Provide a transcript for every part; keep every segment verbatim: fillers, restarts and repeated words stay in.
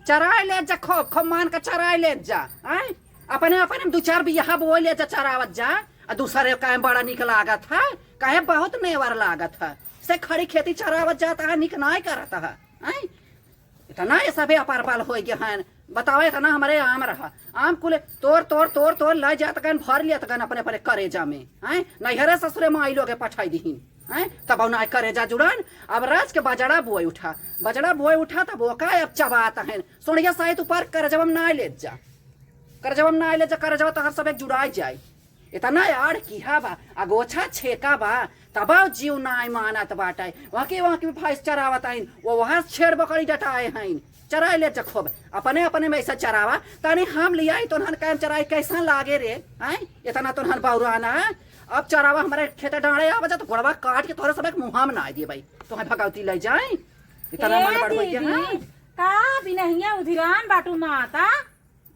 चराए ले जा, खूब, खूब मान के चराए ले जा, हैं? अपने, अपने में दू चार बियाह बोए ले जा, चरावत जा। आ दूसरे कहे बड़ा निक लागत है, कहे बहुत नेवर लागत है, से खड़ी खेती चरावत जाता है, निक नाय करत है, हैं? इतना ये सभे अपार पाल होइ गए हैं। बतावा, इतना हमरे आम रहा, आम कुल तोर, तोर, तोर, तोर लै जात गन, भर लियत गन अपने, अपने करेजा में, हैं? नैहरे ससुरे में आई लोगे पठाई दिहिन, हैं? तब ना करेजा जुड़न। अब राज के बजड़ा बोए उठा, बजड़ा बोए उठा, तब ओका अब चबात हैं। सोनिया साइत ऊपर करेजवा में ना ले जा, करेजवा में ना ले जा, करेजवा तोहर सब एक जुड़ाई जाई। इतना आड़ किहा बा, अगोछा छेका बा, तबो जीव नाय मानत बाटे। वहाँ के, वहाँ के भैंस चरावत आइन, वो वहाँ छेड़ बकरी डटाए हैं, चराए ले जा खूब, अपने, अपने में ऐसा चरावा, तनी हम लियाई तो उन्हन कायम चराई, कैसन लागे रे, हैं? इतना तो उन्हन बौराना है। अब चरावा हमारे खेते डाँड़े आवा जा तो गोड़वा काट के तोहरे सब एक मुँहा में ना दिए भाई, तो हम भगवती ले जाए। इतना ए मन बड़ होई के, दीदी, हाँ? का बिनहिया उधिरान बाटू माता?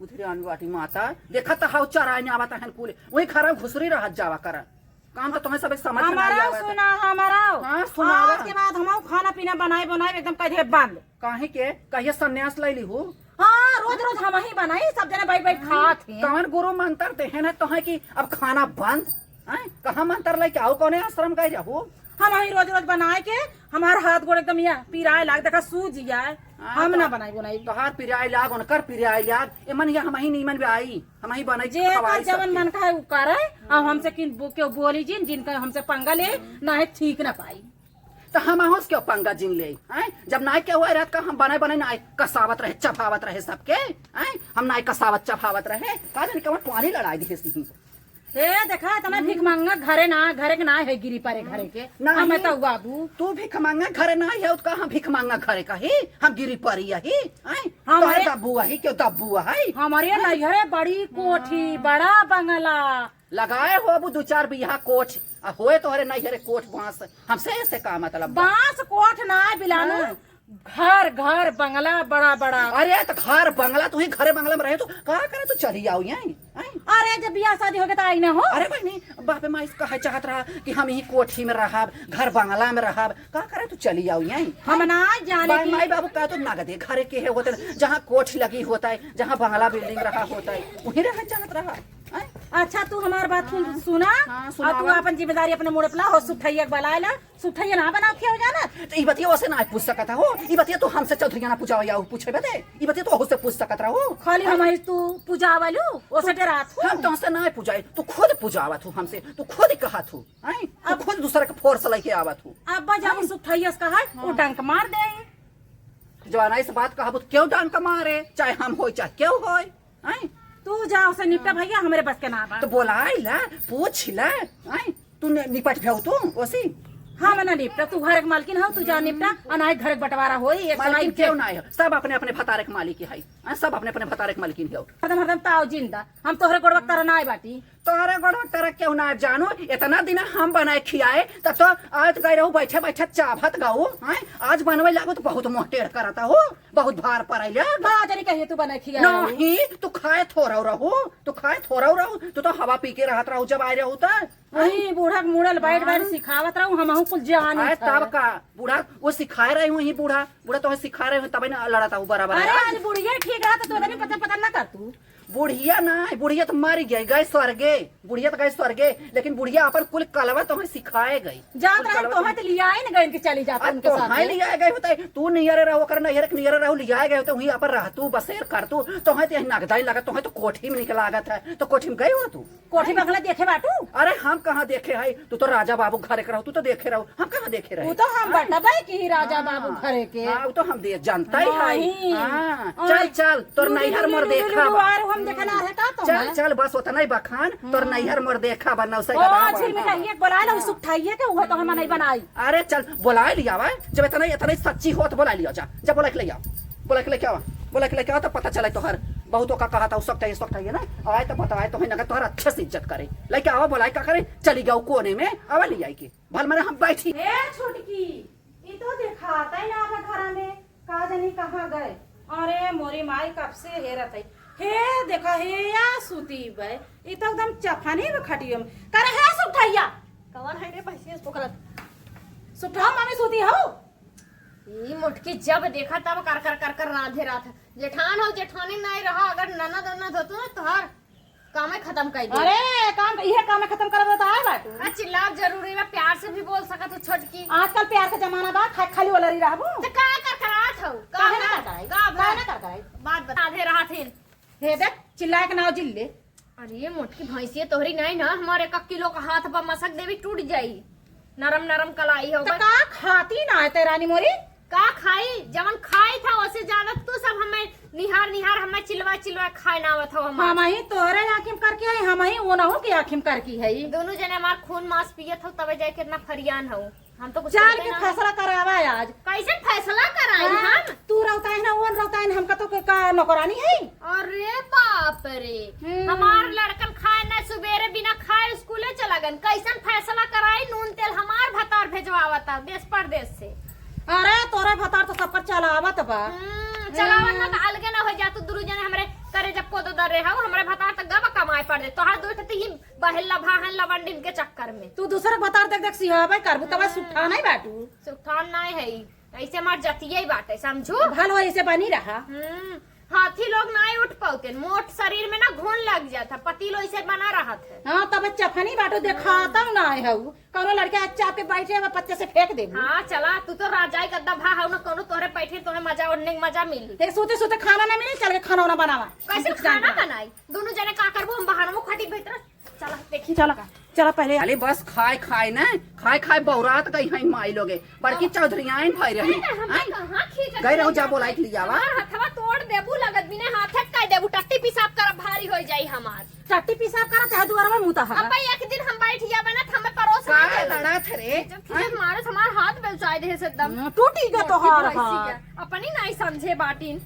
उधिरान बाटी माता, देखत त हौ चराए ने आवत हन कुल, वही खरा घुसरी रहत जावा कर। काम तो तुम्हें सब समझ में हमारा नहीं आवत। सुना, हमारा। हाँ, सुनावा। आज के बाद हम खाना पीना बनाए, बनाए एकदम कह दे बंद। काहे के? कहिए संन्यास ले ली हो? हाँ, रोज रोज हम ही बनाई, सब जने बैठ बैठ खात हैं। कौन गुरु मंत्र देहन है तोहे कि अब खाना बंद? हैं? कहाँ मंत्र लेके आओ, कौने आश्रम गए रहू? हम ही रोज रोज बनाए के हमार हाथ गोड़ एकदम या पिराए लाग, देखा सूज जाए। हाँ, हम तो ना बनाई बनाई। तोहार पिराए लाग, उनकर पिराए लाग, एमन या हम ही नीमन भी आई, हम ही बनाई जे खवाई कर जवन सबके। मन का है उ करे, अब हमसे किन बो-, केहू बोली जिन, जिनका हमसे पंगा ले, ना है ठीक ना पाई। तो हम अहुस क्यों पंगा जिन ले, हैं? जब नाय के हुआ रहत का हम बनाए बनाए नाय कसावत रहे, चबावत रहे सबके, हैं? हम नाय कसावत चबावत रहे, का जाने कवन पानी लड़ाई दिहे सिही। हे देखा, इतना भीख मांगा घरे ना, घरे के ना है गिरी परे घरे के। नहीं। हम तो बाबू। तू भीख मांगा घरे ना है, उसका हम भीख मांगा घरे का ही, हम गिरी परी यही, हैं? हमारे तोहरे दब्बू अही, क्यों दब्बू अही? हमारे नैहरे बड़ी कोठी, बड़ा बंगला। लगाए हो अबू दू चार बीघा कोठ, आ होए तोहरे नैहरे कोठ बांस, हमसे ऐसे का मतलब बा? बांस कोठ ना बिलानू, हाँ। घर, घर, बंगला बड़ा, बड़ा। अरे, तो घर, बंगला, तू ही घरे बंगला में रहे, तो का करे तू चली आओ यहीं, हैं? अरे, जब बियाह शादी हो गया तो आई ना हो। अरे बहनी, बापे माई से कहे चाहत रहा कि हम यही कोठी में रहब, घर बंगला में रहब, का करे तू चली आओ यहीं? हम ना जाने बाई की माई बाबू का तो नगदे घरे के है होते, जहाँ कोठी लगी होता है, जहाँ बंगला building रहा होता है, वहीं रहे चाहत रहा, हैं? अच्छा, तू हमार बात सुन, हाँ। सुना, हाँ, और तू सुनावा। अपन जिम्मेदारी अपने मुड़े पे ला, हो सुठैया के बलाए ला, सुठैया ना बना के हो जाना। तो ई बतिया ओसे ना पूछ सकत हो, ई बतिया तू हमसे चौधरिया ना पूछावा या पूछे बदे, ई बतिया तू ओसे पूछ सकत रहो। खाली हम ही तू पूजावलू, ओसे डरात हो। हम तोहसे ना पूजाई, तू खुद पूजावत हो हमसे, तू खुद कहत हो, हैं? तू अब खुद दूसरे के force लेके आवत हो। अब जब हैं? सुठैया से कहा, वो हाँ। डंक मार दे। जवाना इस बात कहबू तो क्यों डंक मारे, चाहे हम होई, चाहे क्यों होई। हैं? तू जा, उसे निपटा भैया, हमरे बस के ना बा। तो बोलाई ला, पूछ ला, हैं? तू नि-, निपट भेऊ तू, ओसी? हम ना निपटा, तू घर के मालकिन हो, तू जा निपटा, और ना ही घर के बंटवारा होई, एक मालकिन सुनाई क्यों दे। ना है? सब अपने अपने भतारे के मालिक है, हैं? सब अपने अपने भतारे के मालकिन है। हरदम, हरदम ताव जिंदा, हम तोहरे गोड़वा तरह ना आए बाटी। तोहरे गोड़वा तरह क्यों ना आए जानू, इतना दिन हम बनाए खियाए, तब तो आवत गए रहू, बैठे बैठे चाभत गऊ, हैं? आज बनवे लागू तो बहुत मुँह टेढ़ करता हो, बहुत भार पड़े ले। का जनी कहिए तू बनाए खियाए रहू? नहीं, तू खाए थोड़ा रहू, तू खाए थोड़ा रहू, तू तो हवा पी के रहत रहू जब आए रहू त। वही बूढ़ा के मुड़ल बैठ बैठ हाँ। सिखावत रहू, हमहू कुल जानी आए था। तब का बूढ़ा वो सिखाए रहे हुई बूढ़ा, बूढ़ा तो सिखाए रहे हुई तबे ना लड़त हूँ बराबर अरे यार। आज बुढ़िया ठीक रहा तो तू इतनी पता पता ना कर तू। बुढ़िया ना, बुढ़िया तो मर गई, गए स्वर्गे, बुढ़िया तो गए स्वर्गे, लेकिन बुढ़िया अपन कुल कलवा तो सिखाए गई। जात कुल रहे कलवा तो तो है तो लियाए न गए इनके चली जात अब उनके तो साथ है में। लियाए गए होते, तू नियरे रहो, ओकर नैहर के नियरे रहो, लियाए गए होते, वहीं अपन रहतू, बसेर करतू, तो है तो यही नगदाई लगत, तो है तो कोठी में निकल लागत है, तो कोठी में गए हो तू? कोठी बंगला देखे बाटू? अरे हम कहाँ देखे है, तू तो राजा बाबू घरे के रहो, तू तो देखे रहो, हम कहाँ देखे रहे? वो तो हम हाँ। बटबे की ही राजा हाँ। बाबू घरे के। हाँ, वो तो हम दे-, जानता ही है। नहीं। हाँ, और चल, चल, तोर लुलु, नैहर लुलु, मोर लुलु, देखा लुलु, बा। और हम देखना है का तो चल, मैं? चल, बस उतना ही बखान, तोर हाँ। नैहर मोर देखा बा, नौसे ओ, गधा बा। झिल मिठाइए के बोलाए ला, हाँ। सुख ठाइए के, वो तो हम नहीं बनाई। अरे चल, बोलाए लिया बा, जब इतना, इतना ही सच्ची हो तो बोलाए लिया, जा, जा बोला के ले आओ, बोला के लेके आवा, बोला के लेके आवा, तो पता चला तोहर बहुत ओका कहा था, उ सुख ठाइए, सुख ठाइए ना, आए तो बताए तो है ना, तोहर अच्छे से इज्जत करे, लेके आवा, बोलाए का करे, चली गया कोने में, आवा ले आई के। भल मने हम बैठी। ए छोटकी, ई तो देखाता ही ना बा घरा में, का जानी कहाँ गए। अरे मोरी माई कब से हेरत है। हे देखा, हे या सूती बे, ई तो एकदम चफनी में खटियो में। करे हे सुठैया। कवन है रे भैंसिया पोखरत? सुठा मामी सूती हो? ई मोटकी जब देखा तब कर कर कर कर रांधे रहत है। जेठान हो जेठानी नाहीं रहा, अगर ननद ओनद होतो ना तोहार कामे खतम कर दे। अरे काम, इहे कामे खतम करब तो आए बाटू। आ चिल्लाव जरूरी बा, प्यार से भी बोल सकत हो छोटकी। आजकल प्यार के जमाना बा, खा-, खाली वाला रही रहबू। तो का कर करात हो? का काहे ना बा? कर कराई? का बा? काहे ना कर कराई? बात बता दे रहा थे। हे देख, चिल्लाए के नाव जिल्ले। अरे मोटकी भैंसिया तोहरी नाहीं ना, हमारे एक किलो का हाथ बा मसक देवी टूट जाई। नरम नरम कलाई हो तो बस। का खाती ना है ते रानी मोरी? का खाई? जवन खाई था ओसे ज्यादा तू सब हमें निहार निहार हमें चिल्ला चिल्ला खाए ना आवत हो हमार। हम ही तोहरे आँखी में करके है, हम ही ओनहु के आँखी में करके है। दोनों जने हमार खून मांस पियत हो तबे जाए कितना फरियान हो। हम तो कुछ चल करते के ना। फैसला करावा आज। कैसे फैसला कराई हाँ, हम? तू रहता है ना, ओन रहता है ना, हमका तो के का नौकरानी है? अरे बाप रे, हम्म। हमार लड़कन खाए ना, सुबेरे बिना खाए स्कूले चला गन। कैसन फैसला कराई? नून तेल हमार भतार भेजवावता देश परदेश से। अरे तोरे भतार तो सबकर चलावत बा। हम्म, चलावत ना तो अलगे ना हो जा तू दुनू जने हमरे करे जब को दर रहे हो, हमरे भतार तो गब कमाए पड़ दे। तोहार दो ठो तीन बहेला भाहन लवंडिन के चक्कर में। तू दूसरे के भतार देख देख सिहावे करबू, तब हम्म। सुट्ठा नहीं बाटू। सुट्ठान नहीं है ई। ऐसे हमार जतिये बाटे, समझू? भल हो, ऐसे बनी रहा। हम्म, हाथी लोग नाई उठ पाउते, मोट शरीर में ना घुन लग जाता, पतीलो ऐसे बना रहत है। हाँ, तब चफनी बाटो देखाता ना है हऊ। कौनो लड़का चाप के बैठे बा, पत्ते से फेंक देबू। हाँ, चला, तू तो राजाई गद्दा भा हऊ ना, कौनो तोहरे बैठे तोहरे मजा ओढ़ने के मजा मिली। ते सोते सोते खाना ना मिले, चल के खाना वाना बनावा। कैसे खाना बनाई? दोनों जने का करबो, हम बाहर में खटी भीतर चला, देखी चला, चला। चला पहले। अरे बस खाए खाए ना, खाए खाए बौरात गई हैं माई लोगे। बड़की चौधरी आइन भाई रही। अरे, हम आइन? कहाँ खींचत गए रहो, जा रही? बोलाई के लियावा। हमार हथवा तोड़ देबू, लगत बिना हाथे कह देबू, टट्टी पेशाब करब भारी हो जाई हमार। टट्टी पेशाब करत है दुआरवा में मुता है। अब भाई एक दिन हम बैठ गया बना, हमें परोस ना का देबू। लड़त रे? जब खींचत मारे हमार हाथ बेलचाई दे से एकदम। हम्म, टूटी गया मोटी तोहार भैंसी हाथ। के। अपनी नहीं समझे बाटिन।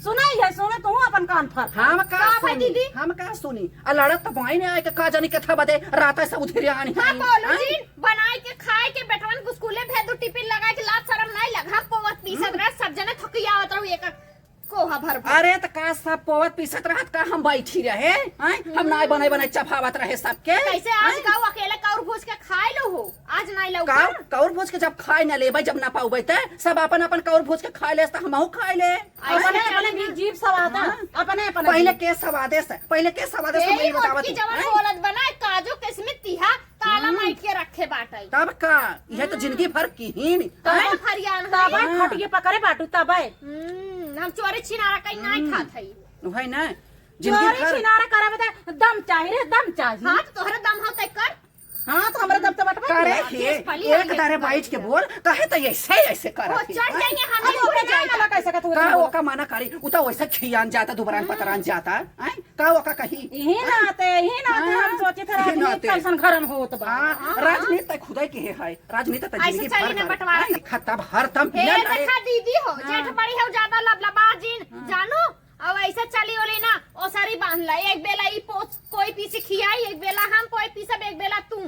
सुनाई है, सुने तू अपन कान फर। हम का का भाई सुनी? दीदी? हम का सुनी? आ लड़त त बाई ने आए के का जानी कथा बदे रात से उधरे आनी हाँ, है। बोलू हैं? जी, बनाए के खाए के बेटवन को स्कूले भेज दू, टिफिन लगाए के लाज शरम नहीं लग। हम पोवत पीसत हम्म। रहे, सब जने थकिया आवत रहू एक कोहा भर भर। अरे त का सब पोवत पीसत रहत का हम बैठी रहे? हैं? हम नाय बनाए बनाए चफावत रहे सबके। कैसे आज हैं? गाँव अकेले कौर भूज के खाए लो हो? आज नाय लौका? का कौर भूज के जब खाए ना लेबै, जब ना पाउबै त सब अपन अपन कौर भूज के खाए ले, त हमहू खाए ले। ऐसे अपने, अपने चली ना। जीभ सवाद है, हाँ। अपने, अपने पहिले जीभ। के सवादे से, पहिले के सवादे से यही मैं बतावत मोटकी हूँ। जवन हैं? बोलत बना, काजू किशमिश तिहा, ताला हम्म। माइट के रखे बाटै। तब का? यह तो हम्म। जिंदगी भर की ही नहीं। तब हैं? फरियान तब है। हाँ। खटिए पकड़े बाटू, तब है। हम्म, हम चोरी छिनारा कहीं नहीं हम्म। खात हई। वही ना, जिंदगी चोरी भर छिनारा करब त दम चाही रे, दम चाही। हाँ, तो तोहरे दम हो तै कर। हाँ, तो हमरे दम तो बटवा करे दिया। हे, देश बलि एक वाली दारे है। बैठ के बोल, कहे तो ऐसे, ऐसे करत वो है। चढ़ जाएंगे, हम अब नहीं ओके उड़ जाए जाएंगे। वाला कैसे का तू का बोल? ओका मना करी, उ तो वैसे खियान जाता, दुबरान हम्म। पतरान जाता, हैं? का ओका कही? यही नाते, यही नाते हाँ, हम सोचे थे यही रात में नाते। कैसन घर में होत बा। हाँ, हाँ, हाँ। राजनीति तो खुदाई के है, राजनीति तो ऐसे जिंदगी चली भर ना कर, बंटवारा। हैं? खत्ता हरदम ए, बिना लड़े। देखा दीदी हो, हाँ। जेठ बड़ी हो ज्यादा लबलबा जिन, हाँ। जानू? अब ऐसे चली ओली ना, ओसरी बांध ला। एक बेला ई पोस, कोई पीसी खियाई, एक बेला हम कोई पीसब, एक बेला तू।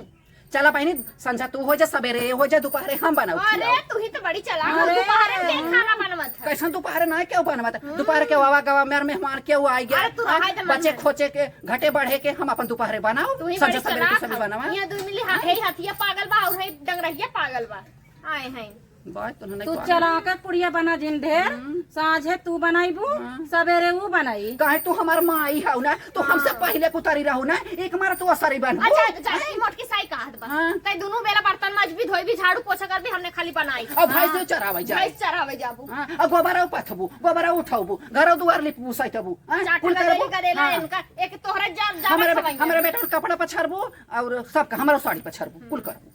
चला बहिनी, संझा तू हो जा, सबेरे हो जा, दुपहरे हम बनाऊ अरे, खियाऊ। तू ही तो बड़ी चालाक हो, अरे। दुपहरे में खाना बनवत है। कैसन दुपहरे ना क्यों बनवत है? हम्म। दुपहरे के आवा गवा मेर मेहमान क्यों आई गया? अरे, तू रहाई दे मन बचे में। खोचे के, घटे बढ़े के हम अपन दुपहरे बनाऊ, तू ही संझा बड़ी सबेरे चालाक तू सभी हो। बनावा। यहाँ दू मिली हाथ, हे हथिया पागल बा और हे डंगरहिया पागल बा। आए हैं। बात तो नहीं तू कहना। चला के पुड़िया बना जिन ढेर, हम्म। साँझे तू बनाइबू, हाँ। सबेरे ऊ बनाई। काहे तू हमार माई हऊ ना, तो हाँ। हमसे पहिले कुतरी रहू ना, एक मार तू असरी बनबू। अच्छा, जा, ई मोटकी साई कहत बा। हाँ। तै दुनू बेला बर्तन मजबी, धोइबी, झाड़ू पोछा करबी, हमने खाली बनाई। अब भैंस हाँ। चरावे जाए। भैंस चरावे जाबू। हाँ, अब गोबरा पथबू, गोबरा उठबू, घर दुआर लिपबू, सैतबू। हाँ, चाट कुल लगा करबू। देली करेला हाँ। इनका, एक तोहरा जा, जा हमरे, बैठो वहीं। हमरे बेटा और कपड़ा पछरबू और सबका हमारा साड़ी पछरबू, कुल करबू।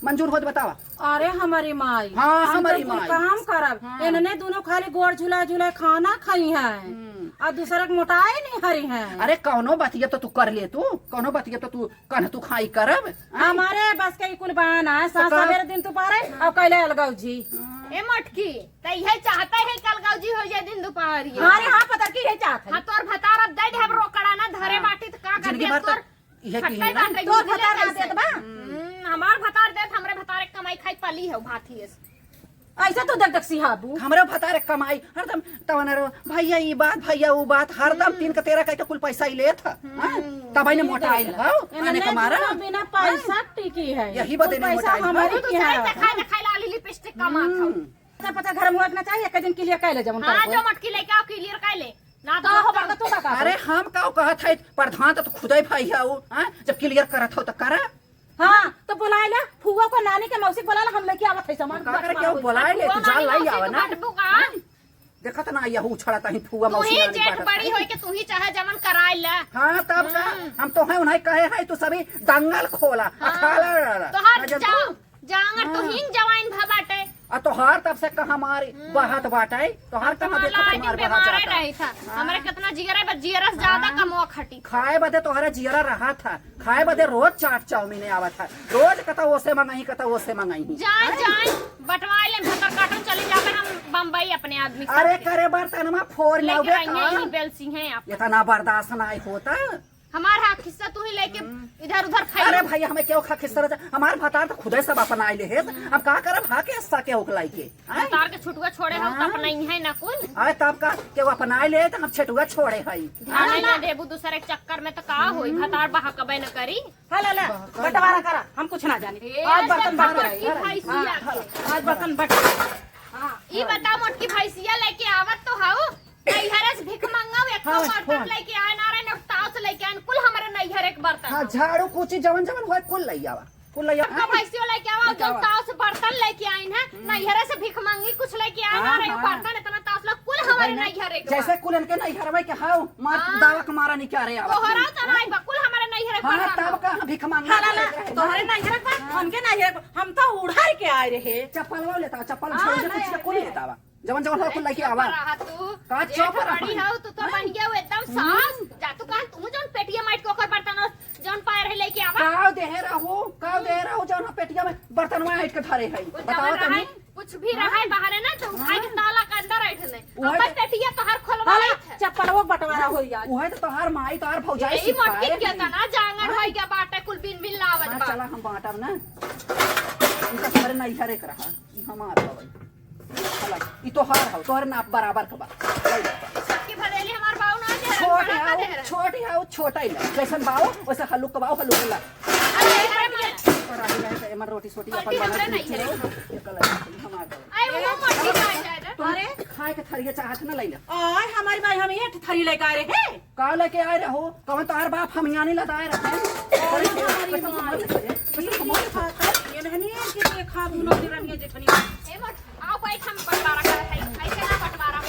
मंजूर होत बतावा। अरे हमारी माई, हाँ, हम हमारी तो कुल माई। काम करब। हाँ। इन्हने दुनों खाली गोड़ झुला झुला खाना खाई हैं। हम्म। और दूसरा के मोटाए नहीं हरी हैं। अरे कौनो बतिया तो तू कर ले तू, कौनो बतिया तो तू कन तू खाई करब। हैं? हमारे बस के ई कुल बहाना है, तो सास का? सवेरे दिन तू पारे और कहले अलगऊ जी। हाँ। ए मोटकी, त इहे चाहता है कि अलगऊ जी हो जाए दिन दुपहरिया। अरे हाँ, पता की यही चाहत है। हाँ, तोर भतार अब दे दे, अब रोकड़ा ना धरे हाँ। बाटी त का कर जिंदगी दे भर तोर तक इहे की खट्टा ही ना। बाटे, तोर गुलगुले भतार का दे देत दे। बा। हम्म, हमार भतार देत, हमरे भतार एक कमाई खाई पली है, भाती है। ऐसे तू देख देख सिहाबू। हमरे भतार एक कमाई, हरदम तवन रो, भैया ई बात, भैया ऊ बात, हरदम हम्म। तीन का तेरह कह के कुल पैसा ही लेत है। हम्म। हाँ? तब इन्हें ये मोटाइल देख। हो, इन्हें आने का मारा। बिना, बिना पैसा हाँ? टिकी है। यही बदे कुल नहीं पैसा मोटाइल हमारे हो। की है। दिखाई, दिखाई लाली लिपस्टिक कमात हो। हम्म। पता घर में होना चाहिए, एक दिन clear कर ले जवन हाँ, करे जो को। मटकी लेके आओ, clear कर ले। ना तो तो हो बड़का, तू का अरे, हम का कहत है, प्रधान तो खुदे भाई है वो, हाँ? जब clear करत हो तो करा। हाँ, तो बुलाए ले, फुआ को, नानी के, मौसी को बुला ले, हम लेके आवत है सामान। का करे, बंटवारा केहू होई। बुलाए ले, फुआ तू जा मामी लाई मौसी आवा को ना। बंटबू का? हाँ? देखत ना, यहू उछड़त ही फुआ तू मौसी ही नानी जेठ बाटत बड़ी है। होई के तू ही चाहे जवन कराए ले। हाँ, तब का? हम्म। हम तो है उन्हें कहे है, तू सभी दंगल खोला, हाँ। अठाला डाला। तोहार ना जब जा-, तू जांगर तो हाँ। हीन जवाइन भा बाटे। आ तोहार तब से कहाँ मारी हम्म। बहत बाटे, तोहार हम कहाँ तोहार देखत है लाज मार बहा बीमारे जाता। रही था। हाँ। हमरे कितना जियरा बा, जियरा से ज्यादा हाँ। कमवा खटी। खाए बदे तोहरा जियरा रहा था, खाए बदे रोज चाट चाउमीन आवा था, रोज कता ओसे मंगाई, कता ओसे मंगाई। जाए, हैं? जाए, बंटवाए ले, भतर काटन चली जाबे हम बम्बई अपने आदमी के अरे साथे। करे बर्तनमा फोर लेके लाओगे आइए, का? यही बेलसी हैं आप। इतना बर्दाश्त नहीं होता। हमार हक हिस्सा तू ही लेके हम्म। इधर उधर फैल। अरे भाई, हमें क्यों हक हिस्सा रहता? हमार भतार तो खुदे सब अपना ले है। हम्म। अब का करब? हक हिस्सा के होक लाइके? हैं? भतार के छुटुआ छोड़े हो, हाँ। तो अपना ही है ना कुल। अरे तब का? केहू अपना ले तो हम छुटुआ छोड़े हई। ध्यान हाँ, ना ना। देबू दूसरे के चक्कर में तो का होई? हम्म। भतार बहकबे न करी। हाँ, ला, ला, बहकबे। बंटवारा करा, हम कुछ ना जाने। ए, आज बर्तन सब बंटवारा मोटकी करा। भैंसिया हाँ, के। आज बर्तन बंटवारा। हाँ, ई हाँ। बता, मोटकी भैंसिया लेके आवत तो हऊ, नैहरे से भीख मंगाओ, एको हाँ, बर्तन हाँ। लेके आए ना रहे, न ताव से लेके आए, कुल हमारे नैहरे के बर्तन हाँ, हऊ। झाड़ू, कूची, जवन, जवन होए, कुल लई आवा, कुल लई आवा। एको भैंसियो लेके आवा, लेके जवन आवा। ताव से बर्तन लेके आइन है, हम्म। नैहरे से भीख मंगी, कुछ लेके आए ना हाँ, रहे, हाँ। बर्तन इतना ताव से, कुल हमारे भाई ना, नैहरे के जैसे बा। कुल इनके नैहरवे के हाउ, मार हाँ। दावा के मारा नहीं क्या रे आवा। तोहरा तो नहीं बा, कुल हमारे नैहरे के हाँ, बर्तन तब हऊ। का भीख मंगी हाँ, ला, ला, तोहरे नैहरे के बा, हाँ। उनके नैहरे के बा। हम तो उड़ार के आए रहे। चप्पल वो लेता, चप्पल हाँ, छोड़ दे, नहीं, कुछ के कुल नहीं। लेता बा। जवन जवन हो कुल लेके आवा। चुप रहा तू। का जेठ चुप रहा? बड़ी हऊ, तू तो हाँ। बन गया वो एकदम हम्म। सास। जा तू कहाँ, तू जौन पेटिया माइट के ओकर बर्तन जौन पाए रहे लेके आवा। काव देहे रहू, काव देहे रहू, जौन हम पेटिया में बर्तनवा ऐंठ के धरे हई। कुछ बताओ जवन तनी। रहे, कुछ भी हाँ। रहे बाहरे ना, तो उठा के हाँ। ताला के अंदर ऐंठ ले। उहे अपन तो पेटिया तोहार खोलवा हाँ, लेत है। चप्पलवा बंटवारा होई आज। उहे तो तोहार माई, तोहार भौजाई यही सिखाए मोटकी के हैं। तना जांगर हाँ। होई गया बाटे, कुल बिन बिन लावत हाँ, बा। चला हम बांटब ना। इनका तुम्हारे नैहरे के रहा। ई हमार हवे। चला, ई तोहार हवे, तोहरे नाप बराबर के बा। ले ले। छोटकी भदेली हमार बाऊ ना दे रहे, छोट बड़ा का हऊ, दे रहे। छोट हऊ, छोटा ही ले। जैसन बाऊ, वैसे हल्लुक के बाऊ, हल्लुक के ला। अरे, अरे, मार। पर आ गया है, एमन रोटी सोटी अपन रोटी बना हमरे के नहीं खिलाओ। है। ये कलर हमार हवे। अरे, वो मोटी का है, है ना? तुम अरे। खाए के थरिया चाहत ना ले ले। आय, हमारी माई, हम ये थरी लेके आए रहे। का लेके आए रहो? कवन तोहार बाप हम यहाँ नहीं लदाए रहे? अरे, अरे, हमारी कैसे माई। संभाल रहे? कैसे संभाल रहे? ये नहीं है कि ये खा दूँ, ना दे रही है जेठनी। ए, मत, आओ, बैठ, हम बंटवारा करत हई। ऐसे ना बंटवारा हो।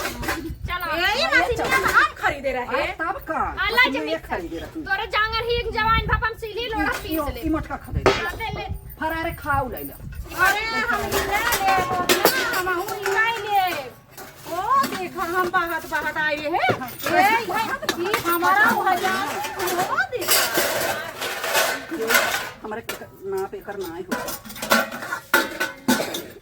चलो। ए, ये मशीनिया तो हम खरीदे रहे। अरे, तब का? हाँ, ला मशीनिया जमीन खरीदे रही। तोरे जांगर ही एक जवान बाप हम सीली लोड़ा ई, पीस ई, ले। ई मोटका खरीदे। हाँ, ले, ले। फरारे खाऊ ले ले। अरे, हम ले ले, हम हूँ ले ले। ओ, देखा, हम बहत, बहत आए हैं। ए, ई हमारा भैया, ओ, देखा। हमरे के नाप एकर नाई हो।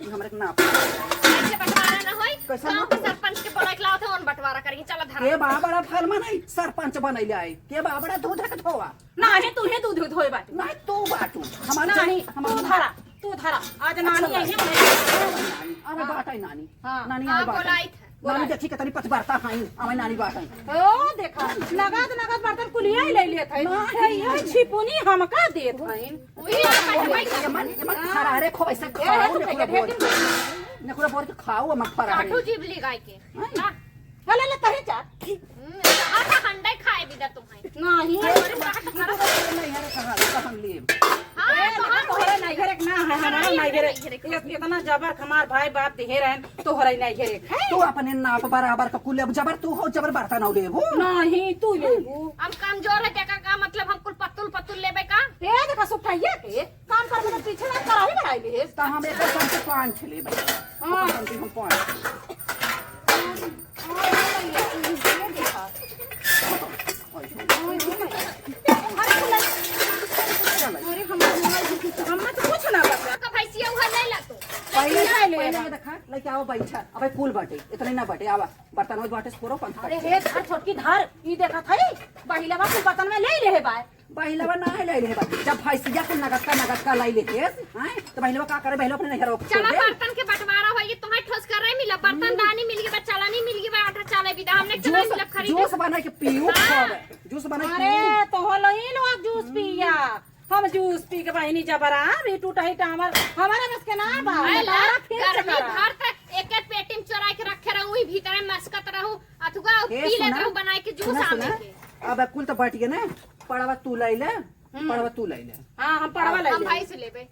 ई हमरे के नाप। ऐसे बंटवारा ना होई। कैसे गाँव ना के होई? सरपंच के बोला के लाओ थे, उन बंटवारा करेंगे। चला धरा। ए, बा बड़ा फल में नहीं, सरपंच बनैले आए। के बा बड़ा दूध के धोवा। नाही, तू ही दूध धोए बाटू। नाही, तू बाटू। हमार नाही, जमीन, हमार तू धरा, तू धरा। आज अच्छा, नानी आई है, नानी। अबे हाँ। बात आई नानी। हाँ। नानी हाँ, आई बात आई। बोलाई थे, नानी बोलाई। देखी के तनी पचबरता हई, अबे नानी बात आई। ओ, देखा, नगद, नगद बर्तन कुलिया ही ले लेत हई। नाही। ये छिपुनी हमका देत हई। उही हमका देत हई। ये मन, ये मन हाँ। फरारे खो, ऐसे ए, खाओ, तू नेकुरा कह बोर। दे। नेकुरा बोर के खाओ, हम फरारे। काठू जीभ ली गाय के। हाँ। ला। चले ले तही जा। हम्म, आधा हंडे खाए बिदा तुम्हें। नाही। ये तो बात नहीं है, कहाँ, कहाँ लेब? हाँ, ए, तो देखा, हम तोहरे नैहर एक ना है, हमारा हमारा नैहर एक। नैहर एक। ये इतना जबर हमार भाई बाप दिहे रहन, तोहरे नैहर एक है। तू अपने नाप बराबर का कुल लेब, जबर तू हो, जबर बर्तन हो लेबू। नाही, तू लेबू। हम कमजोर है, तेकर का मतलब हम कुल पत्तुल पत्तुल लेबे का? ए, देखा, सुखैया के काम कर, मतलब, पीछे ना कराही बढ़ाई ले। तो हम एक कम से पाँच ठे लेबे। हाँ। कम से हम पाँच। अरे, हम, हम तो कुछ ना बता। का भैंसिया उहर ले ला तू। पहले, ले ले। पहले देखा, लेके आओ बैठा। अबे कुल बाटे, इतने ना बाटे, आवा। बर्तन में बाटे, फोड़ो, पंथ अरे काट। हे, धर छोटकी धर, ई देखा था, बहिलवा कुल बर्तन में ले ले है बाय। बहिलवा ना है, ले ले है बाय। जब भैंसिया कुल नगद का, नगद का लाई ले है, हैं? तो बहिलवा का करे? बहिलवा अपने नैहर को छोड़ चला दे। बर्तन के बटवारा होई, तोहे ठोस करे मिला, बर्तन हम्म। दानी मिल गई बा, चलानी मिल गई बा, आटा चाले बिदा, हमने के ना जूस, मिला खरीदे। जूस बना के पीऊ, हाँ। खावे। जूस बना के अरे, पीऊ। तो होलो ही लो अब जूस पिया। हम जूस पी के बहिनी जबरा, भी टूटा ही टामर, हमारे बस के ना बा, अरे ला, तारा फिर से गर्मी करा। भर तक एक एक टीम चोराइ के रखे रहू, ई भीतरे मस्कत रहू, अथुआ हे पी लेत सुना, रहू बनाइ के जूस सुना, आमे सुना। के। अब कुल तो बट गए ना, पड़वा तू लाई ले, हम्म। पड़वा तू लाई ले। हाँ, हम पड़वा लाई हम ले। भाई से लेबे।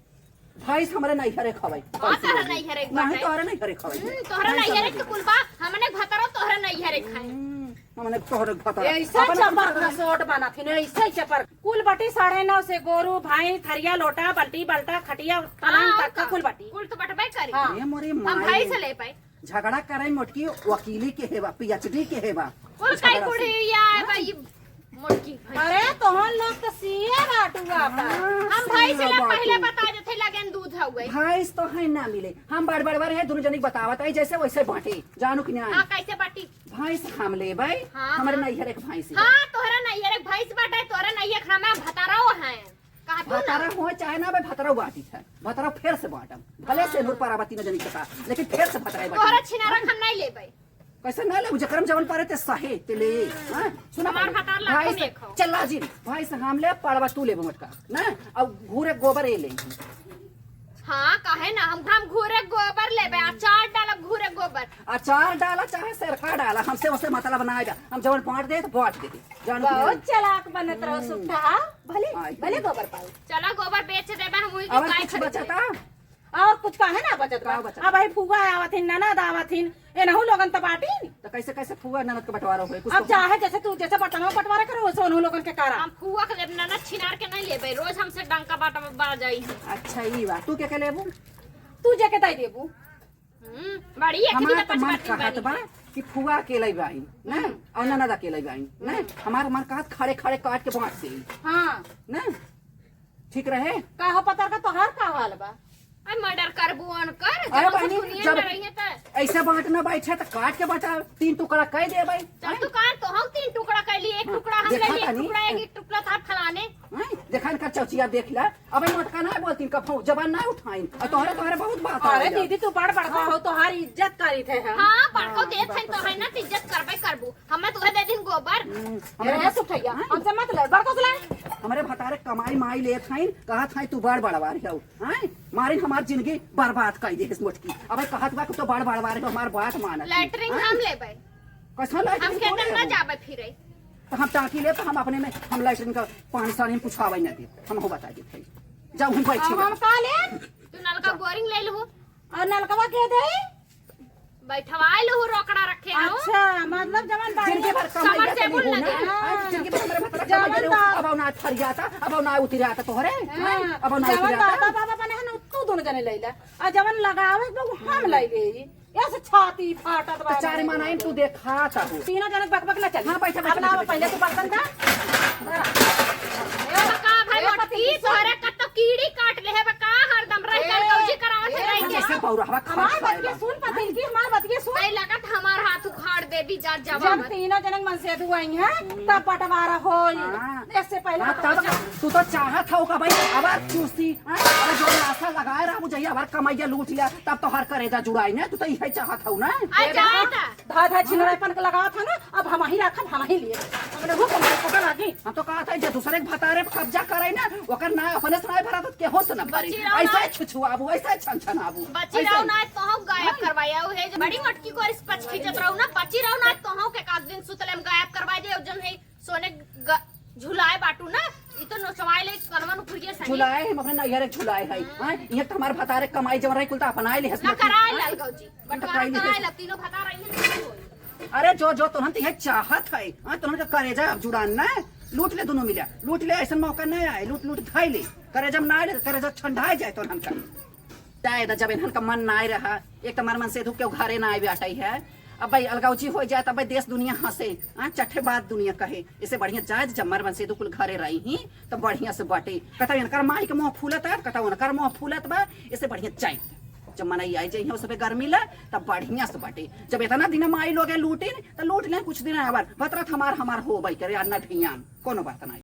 भैंस हमरे नैहरे खवाई। हाँ, तोहरे नैहरे नहीं, बाटे। तोहरे नैहरे खवाई। हम्म, तोहरे भैंस नैहरे हमरे के कुल बा, हमने भतरो तोहरे नैहरे खाए। हम्म, हमने तोहरे भतरो। ऐसे अपन चपर भतरो। घसोट बनत हिन, ऐसे चपर। कुल बटी साढ़े नौ से गोरू, भाई, थरिया, लोटा, बल्टी, बल्टा, खटिया, पलंग हाँ, तक का तो कुल बटी। कुल तो बटबे करी। हाँ। ए मोरे हम माई। भाई से ले पाए। झगड़ा करे मोटकी, वकीली के हेबा, पीएचडी के हेबा। कुल झगड़ा काई से। बुढ़िया है हाँ। भाई, मोटकी भाई। अरे तोहन लोग तो सीए बाटू आपा। हाँ, हम भाई से सीए ले पहले बाटू। बता देते लगन दूध हो गई। भैंस तो है ना मिले, हम बड़ बड़ बड़ है, दोनों जनी बतावत है जैसे वैसे बांटे, जानू कि नहीं? हाँ, कैसे बाटी? भैंस हम लेबै, हाँ, हमरे हाँ। नैहर एक भैंस है। हाँ, तोहरा नैहर एक भैंस बाटे, तोहरा नैहर हमें भतारो है। कहा तू ना। भतारा हो चाहे ना, भाई भतारो बाटी है, भतारो फेर से बाटम, भले हाँ। से नूर पर आवा तीनों जनी के साथ, लेकिन फेर से भतारा बाटी। तोहरा छिनारा हम नहीं लेबै। कैसे ना लेबू? जकरम जवन परे ते सहे ते ले। हाँ? सुना हमार पहले। भतार लाखों भाई से, में खाओ। चल लाजिम, भैंस हम ले, पड़वा तू लेबू मोटका। ना? अब घूरे गोबर ए ले। हाँ, काहे ना? हम, हम घूरे गोबर लेबे, अचार डालब घूरे गोबर। अचार डाला चाहे सिरका डाला, हमसे उसे मतलब ना आएगा। हम जवन बांट दे तो बांट दे दे। जानू कि बहुत नहीं? चालाक बनत रहो हम्म। सुखा, हाँ? भले, आई। भले गोबर पाओ। चला गोबर बेच देबे, हम उही अब गाय कुछ खरीद बचा लेबे। था? और कुछ काहे ना बचत बा? का बचत अब बा? भाई फुआ आवत ही, ननद आवत ही, एनहू लोगन त बाटी। त कैसे, कैसे फुआ ननद के बंटवारा होई? कुछ अब तो चाहे जैसे तू जैसे बर्तनवा बंटवारा करो, वैसे ओनहू लोगन के करा। हम फुआ के जब ननद छिनार के नहीं लेबे, रोज हमसे डंका बाटा बा जाई। अच्छा, ई बा। तू के के लेबू? तू जे के दे देबू। हम्म, बड़ी एक हमार दिन त मन पाँच बार कहत बा बानी। कि फुआ अकेले बाई, ना? हम्म। और ननद अकेले बाई, ना? हम्म। हमार मन कहत खड़े खड़े काट के बांट दे। हाँ। ना? ठीक रहे? का हो पतर का तोहार का हाल बा? अरे मर्डर करबू अनकर, अरे जब बहनी, दुनिया जब में रहिए त। ऐसे बांटना बैठे त काट के बांटा, तीन टुकड़ा कह दे भाई। चल हैं? तू काट तो हम तीन टुकड़ा कर लिए, एक हाँ, टुकड़ा हम ले देखा लिए, एक तानी। टुकड़ा एक, एक टुकड़ा था फलाने। हैं? देखा इनका चौचिया देख ला। अबे मोटका ना बोलती, इनका भौ-, जबान ना उठाइन। और तोहरे, तोहरे बहुत बात अरे आवेला। दीदी तू बड़ बड़का हो, तोहार इज्जत करी थे हम। हाँ, बड़को हाँ, देत बात हैं तो तो है ना, सही। तो इज्जत करबे करबू। हमें तोहे दे दिन गोबर। हम्म, हमरे ए, भत-, सुखैया, हैं? हमसे मत लड़, बड़को से लड़। हमरे भतारे कमाई माई लेत हईन, कहत हईं तू बड़ बड़वार हऊ, हैं? मारिन हमार जिंदगी बर्बाद कई देहिस मोटकी। अबे कहत बा कि तो बड़ बड़वार हऊ, हमार बात मानत ही, लैट्रिन हैं? हम लेबै। कैसा लैट्रिन हम तू खेतन ना लेबू? जाबै फिरै। तो हम टाकी लेब, तो हम अपने में, हम लैट्रिन का पानी सानी हम कुछ आवे ना देब, हम हो बता देत हई। जाओ हम बैठे अब हम का लेब? तू नलका बोरिंग ले लू। और नलकवा के दे? बैठवाए लहू, रोकड़ा रखे हो। अच्छा, मतलब जवन बाड़ी जिनके भर कमाई समर से लेते बोल नहीं हो ना। लगे। हाँ। आज जिनके भर हमारे भतरा जवन कमाई ले, बाप अब ना फरियाता, अब ना उतरियाता तोहरे, हाँ। हैं? अब ना जवन उतरियाता। दादा बाबा बने हैं ना, तू दोनों जने ले ले। आ जवन लगावे तो हम ले ले। ऐसे छाती फाटत बा तो चार हमारे मनाइन तू देखा ता हो। तीनों जने बक बक ना चल। हाँ, बैठा, बैठा, अब ना बैठा, पहले बैठा। तू बर्तन धर। ए, बका भाई ए, मोटकी, पति की तोहरे का तो कीड़ी काट ले है, बका हरदम रह ए, गल गौजी करावत ए, रह हम गया। जैसे बौरहवा खात हमार खाए बतिया बा। सुन, पतिल की हमार बतिया सुन। नहीं लगत हमार हाथ उखाड़ देबी जा जब जवाब। तीनों जनक मन से दुआई हैं, तब बंटवारा होई। हाँ। इससे पहले हाँ, तो तब बचा। तू तो चाहत हौ का भाई, अब चूसी, हाँ, अब जो आशा लगाए रहा, मुझे अब कमैया लूट लिया, तब तो हर करेजा जुड़ाई ना, तू तो यही चाहत हौ ना। आ जाए ना। धा धा छिनरापन के लगावत है ना, अब हम ही राखब, हम ही लिए। हमने वो कमरे पकड़ आगे। हम तो कहत है, जे दूसरे के भतारे पे कब्जा करे ना, ओकर ना अपने से ना भरा, तो केहो से ना भरी। बची रहो ऐसे ना। छुछुआबू, ऐसे छनछनाबू। बची ऐसे। रहो ना, तो हम गायब हाँ। करवाया, वो है जो बड़ी मटकी को रिस पच खींचत रहो ना, बची रहो ना, तो हम के एक आध दिन सुतले हम गायब करवाई दे, जन है सोने ग-, झुलाए बाटू ना, ई तो नोचवाए ले कनवा नु खुरिया सही। झुलाए हम अपने नैहर के झुलाए है। हाँ। हाँ, ये तो हमार भतारे कमाई जवन रही, कुल तो अपनाए ले हंस ना मत। कराए हाँ। लाल गौजी। तो बंटवारा कराए ले। ला, तीनों भतार आई हैं, नहीं होई। अरे जो, जो तोहन तो ये चाहत है, हाँ, तोहन का करेजा अब जुड़ान ना, लूट ले दोनों मिला, लूट ले, ऐसा मौका नहीं आए, लूट, लूट खाई ले, करेजा में ना आए, करेजा ठंडा जाए तोहन का। जाए दा, जब इन्हन का मन ना आए रहा, एक तो हमार मन से धूप के घरे ना आए बाटई है, अब भाई अलगौजी हो जाए, तब भाई देश दुनिया हंसे, हाँ, चट्टे बात दुनिया कहे, इससे बढ़िया जाए, जब हमार मन से धूप कुल घरे रही ही, तो बढ़िया से बाटे। कतौ इनकर माई के मुंह फूलत है, कतौ उनकर मुंह फूलत बा, इससे बढ़िया जाए। जब मनई आई जाइए, उसपे गर्मी ला, तब बढ़िया से बाटे। जब इतना दिन माई लोग लूटिन, तो लूट लें कुछ दिन आवर। भतरत हमार, हमार हो भाई करे, अन्ना धियान, कोनो बात नहीं।